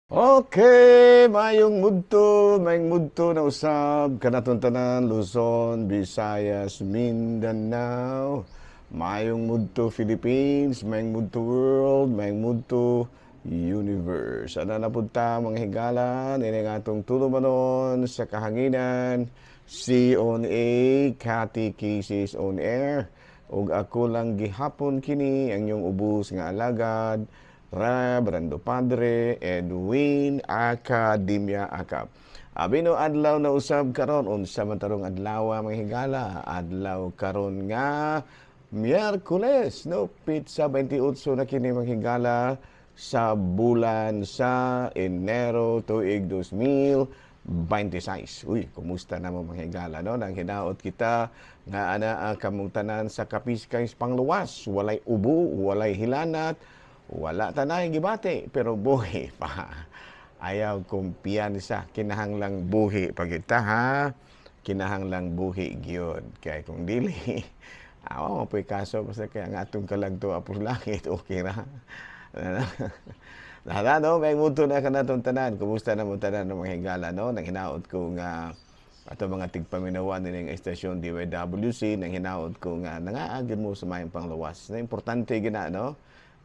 Okay, mayong mudto na usab kanatong tanan, Luzon, Visayas, Mindanao, mayong mudto Philippines, mayong mudto world, mayong mudto universe. Ana na pud ta, mga higala, nini nga atong tulumanon sa kahanginan, C on A, Catechesis on Air, ug ako lang gihapon kini ang inyong ubos nga alagad, Reverendo Padre Edwin Academia Acap. Abi no, adlaw na usab karon. Unsa man tarong adlaw, mga higala? Adlaw karon nga Miyerkules, no, petsa 28 na kini, mga higala, sa bulan sa Enero, tuig 2026. Uy, kumusta na mo, mga higala, no? Nang hinaot kita nga ana ang kamong tanan sa kapiskay pangluwas, walay ubo, walay hilanat, wala tanay gibati, pero buhi pa. Ayaw kumpiyansa, kinahanglang buhi pa kita, ha. Kinahanglang buhi gyud. Kay kung dili, awa mo po'y kaso, basta kaya nga atong kalag to apos langit, okay ra. Lahat, no, may muto na kanatong tanan. Kumusta na mo tanan ng mga higala, no? Nang hinaot ko nga ato mga tigpaminawan din ng estasyon DYWC, nang hinaot ko nga nangaagin mo sa mayong panglawas. Na importante gina, no?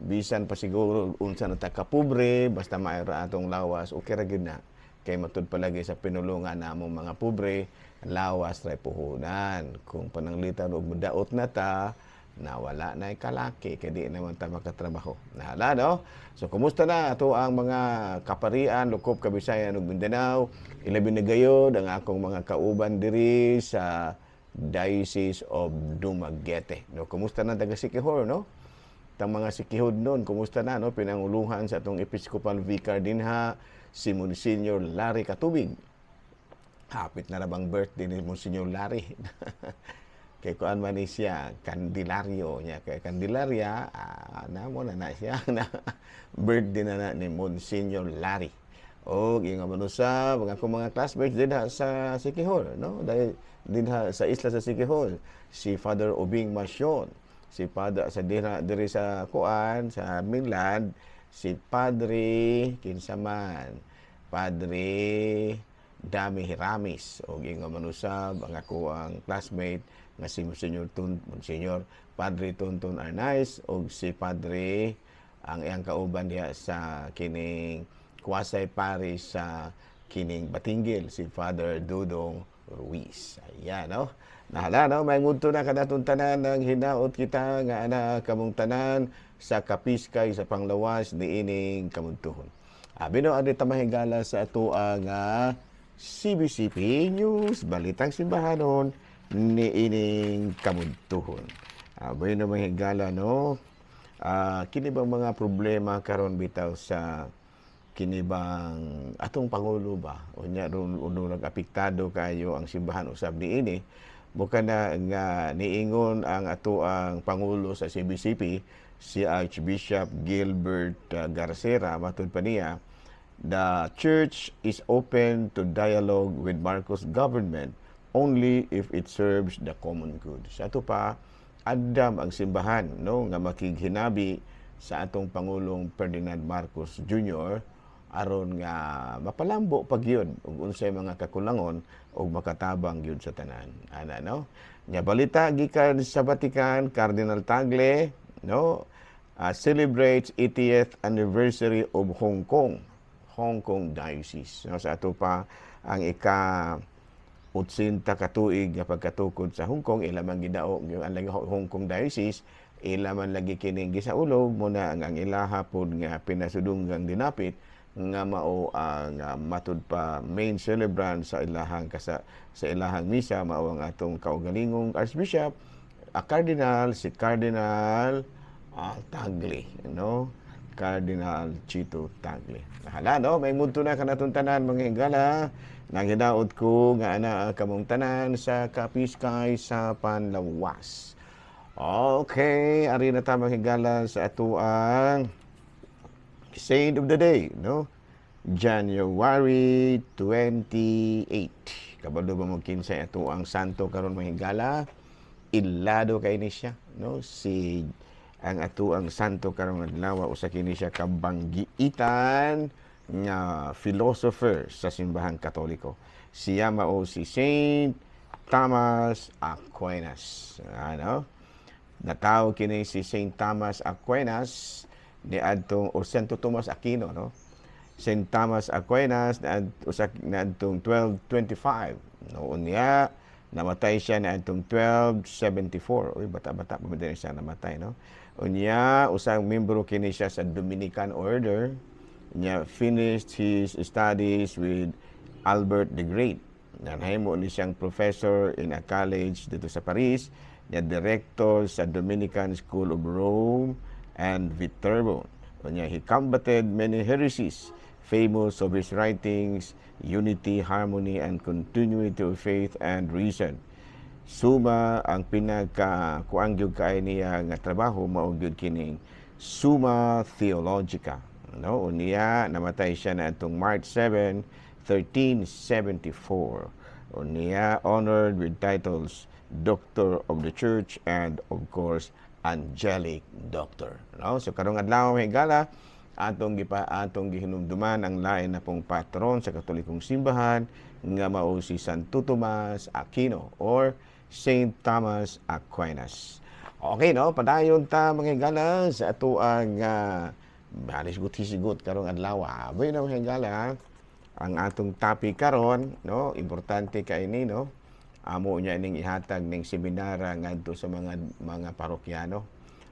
Bisan pa siguro unsa na ta kapobre, basta maayo ra atong lawas, okay ra gyud na. Kay matud palagi sa pinulungan namong mga pobre, lawas ray puhunan. Kung pananglitan og mudaot na ta, nawala na kalaki kay di naman ta makatrabaho. Nahala, no? So kumusta na ato ang mga kaparian lukop Kabisayan ug Mindanao, ilabi na gayod ang akong mga kauban diri sa Diocese of Dumaguete. No, kumusta na taga Siquijor, no? Tang mga Sikihod nun, kumusta na, no? Pinanguluhan sa atong Episcopal Vicar dinha, si Monsignor Larry Katubig. Hapit na bang birthday ni Monsignor Larry? Kay kuan man ni siya, Candelario niya. Kay Candelaria, na mo na na siya na birthday na na ni Monsignor Larry. O ingon man sa mga akong mga classmates dinha sa Siquijor, no? Dahil dinha sa isla sa Siquijor, si Father Ubing Masyon, si Father sa dinha diri sa kuan sa mainland, si Padre kinsa man, Padre Dami Hiramis, o ingon man usab ang ako ang classmate nga si Monsignor Padre Tonton Arnaiz og si Padre ang iyang kauban diha sa kining quasi parish sa kining Batinguil, si Father Dudong Ruiz. Ayan, no? Nahala, no? May ngunto na kanatong tanan ng hinaot kita nga ana kamong tanan sa kapiskay sa panglawas ni ining kamuntuhon. Abi no, adi tamahigala sa ato ang CBCP News, Balitang Simbahanon ni ining kamuntuhon. Abi no, mahigala, no? Kini bang mga problema karon bitaw sa kini bang atong pangulo ba, unya ron uno nag-apektado kayo ang simbahan usab niini. Bukan na nga niingon ang ato ang pangulo sa CBCP, si Archbishop Gilbert Garcera. Matud pa niya, the church is open to dialogue with Marcos government only if it serves the common good. Sa ato pa, andam ang simbahan, no, nga makighinabi sa atong Pangulong Ferdinand Marcos Jr. aron nga mapalambo pag yun ug unsay mga kakulangon ug makatabang gyud sa tanan ana, no? Nya balita gikan sa Vatican, Cardinal Tagle, no, celebrates 80th anniversary of Hong Kong Diocese, no? Sa ato pa, ang ika 80 ka tuig nga pagkatukod sa Hong Kong, ila man gidao yung ang Hong Kong Diocese, ila man lagi kining gisaulog mo na ang ilaha pod nga pinasudunggang dinapit nga mao ang matud pa main celebrant sa ilahang kasa sa ilahang misa, mao ang atong kaugalingong Archbishop, a Cardinal, si Cardinal Tagle, no? Cardinal Chito Tagle. Hala, no, may mudto na kanatong tanan, mga higala. Nang hinaot ko nga ana kamong tanan sa kapiskay sa panlawas. Okay, ari na ta, mga higala, sa ato ang Saint of the Day, no? January 28. Kabalo ba mo kinsay ato ang santo karon, mga higala? Ilado kay ni siya, no? Si ang ato ang santo karong adlaw, usa kini siya ka banggiitan. nga philosopher sa Simbahang Katoliko. Siya mao si Saint Thomas Aquinas. Ano? Natawo kini si Saint Thomas Aquinas niadtong, o Santo Tomas Aquino, no? Saint Thomas Aquinas usa niadtong 1225, no? Unya namatay siya niadtong 1274. Uy, bata-bata pa man din siya namatay, no? Unya usang membro kini siya sa Dominican Order. Nya finished his studies with Albert the Great. Nahimo ni siyang professor in a college didto sa Paris, nya director sa Dominican School of Rome and Viterbo. Unya he combated many heresies, famous of his writings Unity, Harmony, and Continuity of Faith and Reason. Suma ang pinaka kuang gyud kay niya nga trabaho mao gyud kining Summa Theologica. No, unya namatay siya na atong March 7, 1374. Unya honored with titles Doctor of the Church and, of course, Angelic Doctor. No? So karong adlaw, mga higala, atong gihinumduman ang lain na pong patron sa Katolikong Simbahan nga mao si Santo Tomas Aquino or Saint Thomas Aquinas. Okay, no? Padayon ta, mga higala, sa ato ang hisgot-hisgot karong adlaw. Aboy na, mga higala, ang atong topic karon, no? Importante kay ini, no? Amo niya ning ihatag ning seminara ngadto sa mga parokyano.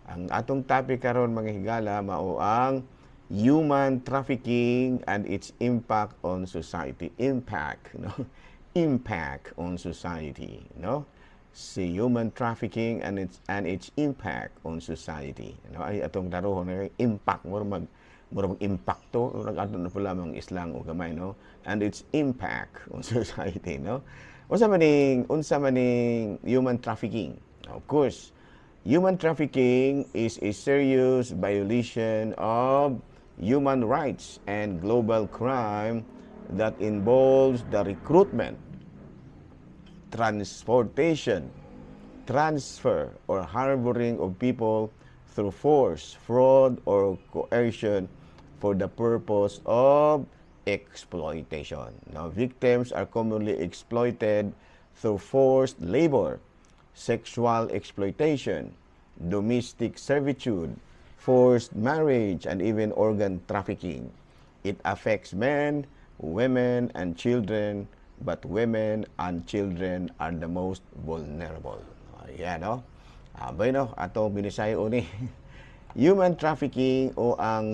Ang atong topic karon, mga higala, mao ang human trafficking and its impact on society. Impact, no? Impact on society, no? Si human trafficking and its impact on society. No? Ay atong darohon na impact mura mag impacto, murag ato na pala mga islang o gamay, no? And its impact on society, no? Unsa man ning human trafficking? Of course, human trafficking is a serious violation of human rights and global crime that involves the recruitment, transportation, transfer, or harboring of people through force, fraud, or coercion for the purpose of exploitation. Now, victims are commonly exploited through forced labor, sexual exploitation, domestic servitude, forced marriage, and even organ trafficking. It affects men, women, and children, but women and children are the most vulnerable. Ayan, no? Abay, no? Ato binisayo ni human trafficking o ang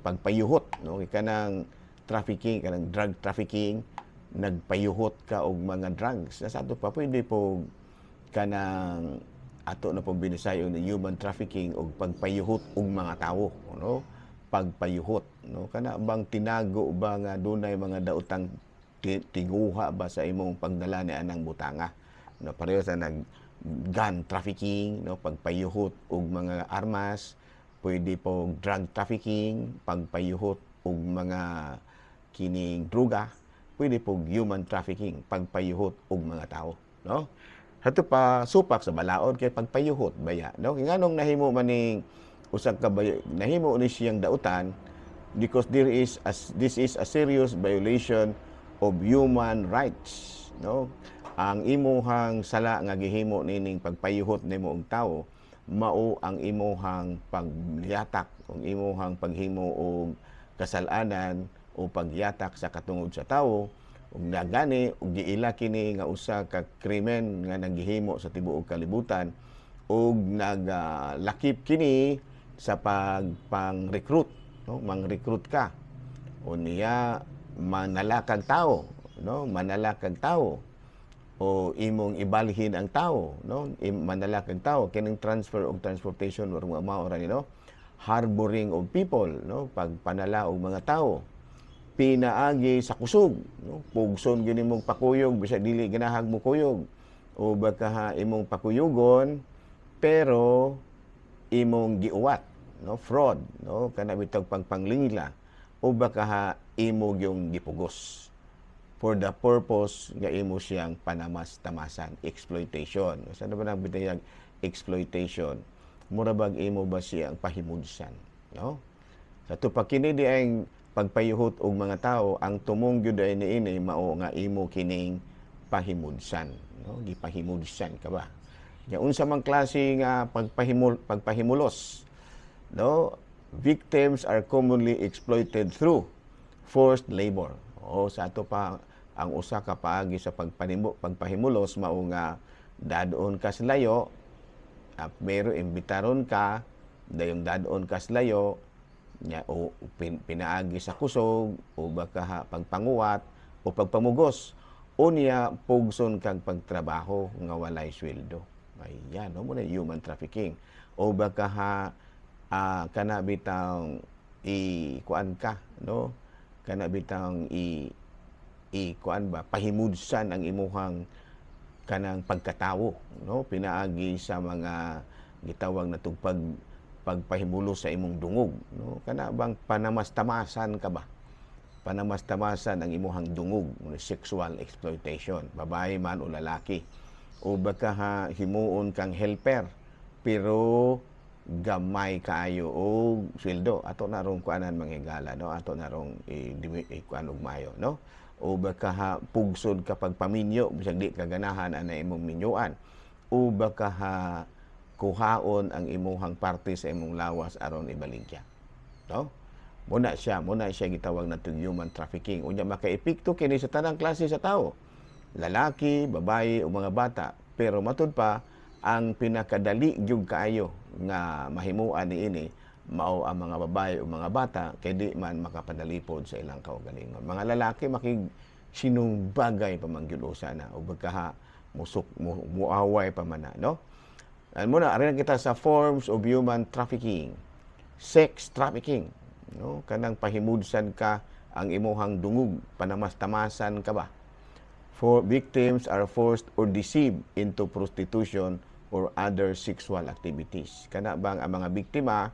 pagpayuhot, no? Kanang trafficking, kanang drug trafficking, nagpayuhot ka og mga drugs. Sa ato pa pwede po kanang ato na po binisayo na human trafficking og pagpayuhot og mga tawo, no? Pagpayuhot, no? Kana bang tinago ba nga dunay mga daotang tiguha ba sa imong pagdala ni anang butanga, no? Pareho sa nag gun trafficking, no? Pagpayuhot og mga armas. Pwede po drug trafficking, pagpayuhot og mga kining druga. Pwede po human trafficking, pagpayuhot og mga tao, no? Hato pa supak sa balaod kay pagpayuhot baya, no? Kay nganong nahimo man ning usa ka nahimo ni siyang dautan? Because there is as this is a serious violation of human rights, no? Ang imuhang sala nga gihimo nining pagpayuhot nimo og tawo mao ang imuhang pagyatak og imuhang paghimo og kasalanan o pagyatak sa katungod sa tawo. Ug nagani og giila kini nga usa ka krimen nga nagihimo sa tibuok kalibutan ug naglakip kini sa pag pang-recruit, no? Mang-recruit ka, unya manalakag tao, no? Manalakag tao o imong ibalhin ang tao, no? Manalakag tao, kining transfer og transportation or mga mao ra ni, no? Harboring of people, no? Pagpanala og mga tao pinaagi sa kusog, no? Pugson gyud nimong pakuyog bisag dili ganahag mo kuyog, o baka ha, imong pakuyugon pero imong giuwat, no? Fraud, no? Kana bitawg pagpanglingla, o baka ha, imo gyung gipugos for the purpose nga imo siyang panamas-tamasan, exploitation. Sa ba nang bitayag exploitation? Mura bag imo ba siyang pahimudsan, no? Sa to pa kini di ang pagpayuhot og mga tawo, ang tumong gyud ay niini mao nga imo kining pahimudsan, no? Gipahimudsan ka ba nya? Unsa man klase nga pagpahimulos, no? Victims are commonly exploited through forced labor. O sa ato pa, ang usa ka paagi sa pagpahimulos mao nga dadon ka sa layo, pero imbitaron ka, dayong dadon ka sa layo nya o pinaagi sa kusog o baka pagpanguwat o pagpamugos. Unya pugson kag pagtrabaho nga walay sweldo. Ayan, no? Mao na human trafficking. O baka ha, kana bitang i kuan ka, no? Kana bitang i kuan ba, pahimudsan ang imuhang kanang pagkatawo, no? Pinaagi sa mga gitawag na pag pagpahimulos sa imong dungog, no? Kana bang panamastamasan ka ba, panamastamasan ang imuhang dungog, sexual exploitation, babae man o lalaki. O baka ha, himuon kang helper pero gamay kaayo og sweldo. Ato na rong kuanan, mga higala, no? Ato na rong i-kuan og mayo, no? O baka ha, pugsod ka pagpaminyo bisag di ka ganahan ana imong minyuan. O baka ha, kuhaon ang imuhang parte sa imong lawas aron ibaligya, no? Mao na siya gitawag natong human trafficking. Unya makaepekto kini sa tanang klase sa tao, lalaki, babae o mga bata, pero matud pa ang pinakadali gyud kaayo nga mahimuan niini mao ang mga babae o mga bata kay di man makapanalipod sa ilang kaugalingon. Mga lalaki makig sinumbagay pa man gyud usa na o baka musuk muaway pa man na, no? An muna ari kita sa forms of human trafficking. Sex trafficking, no? Kanang pahimudsan ka ang imuhang dungog, panamastamasan ka ba. For victims are forced or deceived into prostitution or other sexual activities. Kana bang ang mga biktima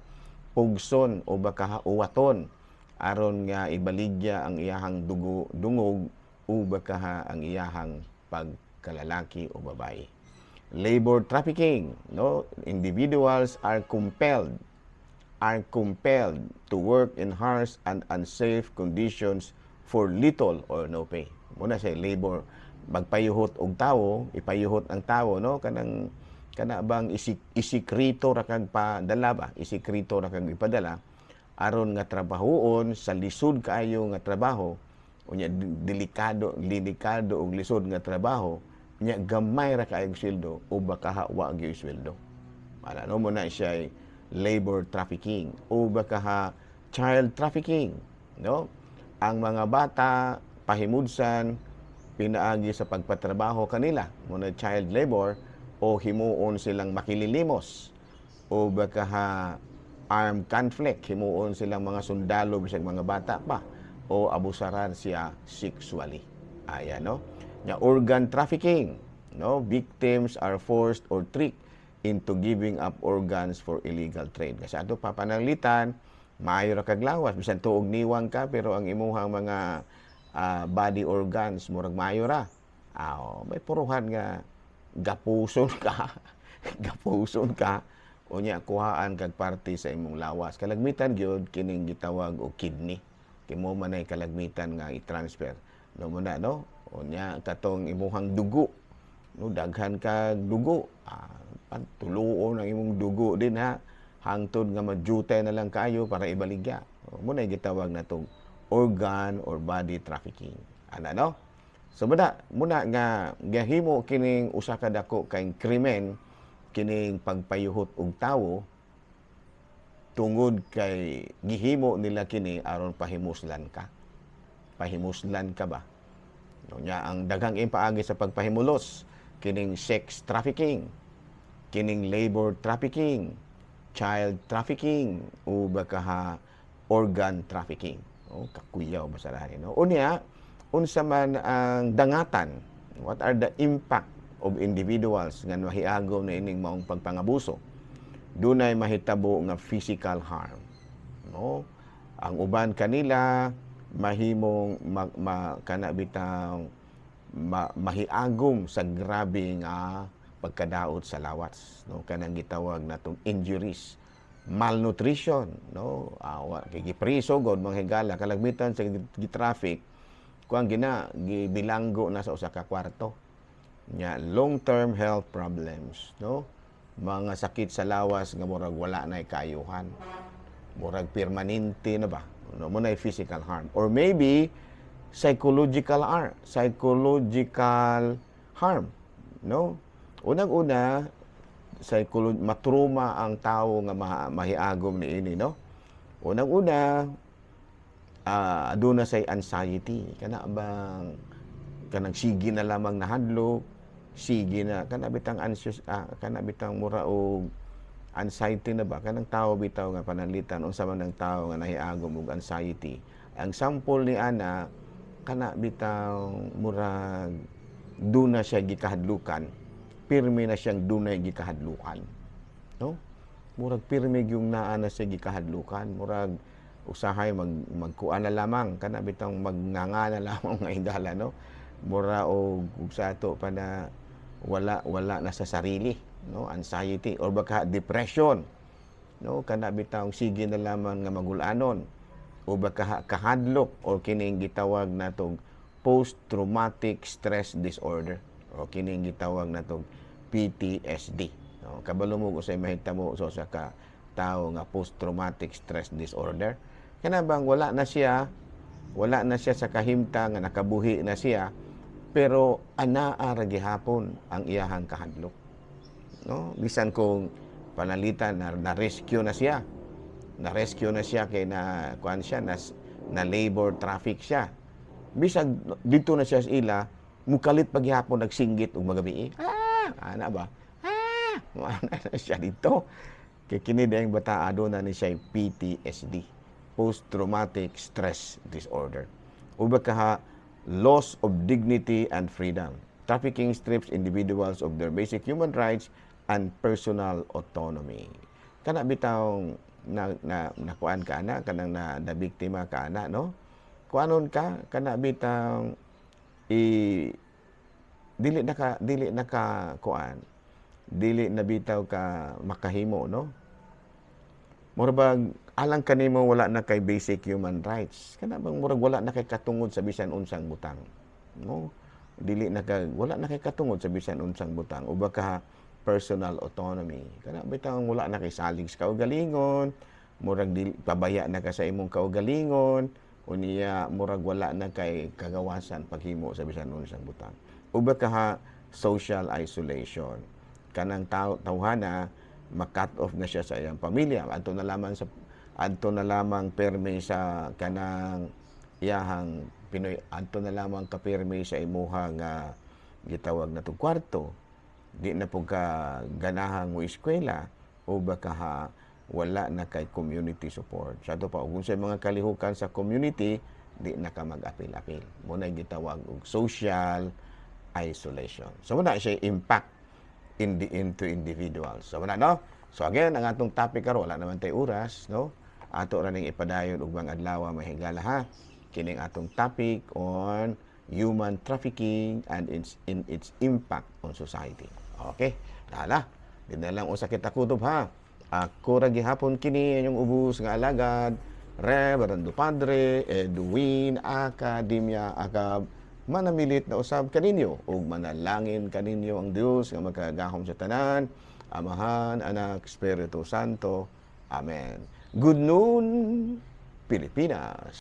pugson o baka uwaton aron nga ibaligya ang iyahang dugo dungog o baka ang iyahang pagkalalaki o babae. Labor trafficking, no? Individuals are compelled to work in harsh and unsafe conditions for little or no pay. Mao na siya labor, magpayuhot og tawo, ipayuhot ang tawo, no? Kanang kana bang isikrito ra kag padala ba? Isikrito ra kag ipadala aron nga trabahoon sa lisod kaayo nga trabaho. Unya delikado delikado og lisod nga trabaho, nya gamay ra kaayo sweldo o baka wa gyud sweldo. Ana, no? Mao na siya labor trafficking. O baka ha, child trafficking, no? Ang mga bata pahimudsan pinaagi sa pagpatrabaho kanila, mao na child labor, o himuon silang makililimos o baka ha, armed conflict, himuon silang mga sundalo bisag mga bata pa, o abusaran siya sexually. Ayan, no? Nya organ trafficking, no? Victims are forced or tricked into giving up organs for illegal trade. Kasi ato pa pananglitan, maayo ra kag lawas, bisan tuog niwang ka, pero ang imuhang mga body organs murag maayo ra. Ah, oh, may puruhan nga gapuson ka, gapuson ka, unya kuhaan kag parte sa imong lawas. Kalagmitan gyud kining gitawag og kidney. Kay mao man ay kalagmitan nga i-transfer. No mao na, no? Unya katong imuhang dugo. No, daghan kag dugo. Tuluon ang imong dugo din ha. Hangtod nga madyutay na lang kayo para ibaligya. O, mao na gitawag natong organ or body trafficking. Ana, no? So muna nga gahimo kining usa ka dako kay krimen kining pagpayuhot og tawo tungod kay gihimo nila kini aron pahimuslan ka. Pahimuslan ka ba? No, nya ang daghang ipaagi sa pagpahimulos kining sex trafficking, kining labor trafficking, child trafficking o baka ha, organ trafficking. Oh, kakuyaw ba sa no? Unya, unsa man ang dangatan? What are the impact of individuals nga mahiagom na ining maong pagpangabuso? Dunay mahitabo nga physical harm. No? Ang uban kanila mahimong ma kana bitang mahiagom sa grabe nga pagkadaot sa lawas, no? Kanang gitawag natong injuries. Malnutrition, no? Kay gipriso god, mga higala, kalagmitan sa gitraffic kuan gina gibilanggo na sa usa ka kwarto. Nya long-term health problems, no? Mga sakit sa lawas nga murag wala na kaayuhan, murag permanente na ba, no? Mo na physical harm or maybe psychological harm, no? Unang-una, matruma ang tao nga mahiagom niini, no? Unang-una, aduna say anxiety, kana bang kanang sige na lamang nahadlok, sige na kana bitang anxious, kana bitang mura og anxiety na ba, kanang tao bitaw nga pananglitan unsa man ang tao nga nahiagom og anxiety. Ang sample ni ana, kana bitaw murag duna siya gikahadlukan, pirmi na siyang dunay gikahadlukan, no? Murag pirmi yung naa na siya gikahadlukan, murag usahay magkuan na lamang, kana bitang magnganga na lamang, mga higala, no? Mura og sa ato pa na wala wala na sa sarili, no? Anxiety or baka depression, no? Kana bitang sige na lamang nga magulanon o baka kahadlok or kining gitawag natong post traumatic stress disorder o kining gitawag natong PTSD, no? Kabalo mo usay mahitabo sa usa ka tawo nga post traumatic stress disorder, kana bang wala na siya sa kahimtang nga nakabuhi na siya, pero anaa ra gihapon ang iyahang kahadlok, no? Bisan kung panalitan na rescue na siya, na rescue na siya kay na kuan siya, na labor traffic siya, bisag dito na siya sa ila, mukalit paghihapon, nagsinggit og magabi, ah, ana ba, ah, ana na siya dito kay kini dayang bata aduna ni siya PTSD, post traumatic stress disorder, o baka loss of dignity and freedom. Trafficking strips individuals of their basic human rights and personal autonomy. Kana bitaw na nakuan ka ana, kanang na biktima ka ana, no? Kuanon ka, kana bitaw i dili na ka kuan, dili na bitaw ka makahimo, no? Mura bag alang kanimo wala na kay basic human rights, kana bang murag wala na kay katungod sa bisan unsang butang, no? Dili na ka, wala na kay katungod sa bisan unsang butang o baka personal autonomy, kana bitaw wala na kay salig sa kaugalingon, murag dili, pabaya na ka sa imong kaugalingon. Unya murag wala na kay kagawasan paghimo sa bisan unsang butang o baka social isolation, kanang tao tawhana ma-cut off na siya sa iyang pamilya, adto na lamang perme sa kanang iyahang Pinoy, adto na lamang kapirme sa imuha nga gitawag na kwarto, di na po ka ganahang mo eskwela o baka ha, wala na kay community support. Sa ato pa, kung sa mga kalihukan sa community, di na ka mag-apil-apil. Mo na gitawag og social isolation. So mao na siya impact into individuals. So mao na, no? So again, ang atong topic karon, wala naman tay oras, no? Ato ra ning ipadayon ubang adlaw, mga higala, ha. Kining atong topic on human trafficking and its impact on society. Okay? Dala. Di na lang usa kita kutob, ha. Ako ra gihapon kini inyong ubos nga alagad, Reverendo Padre Edwin Academia Acab, manamilit na usab kaninyo ug manalangin kaninyo ang Dios nga makagahom sa tanan, Amahan, Anak, Espiritu Santo. Amen. Good noon, Pilipinas.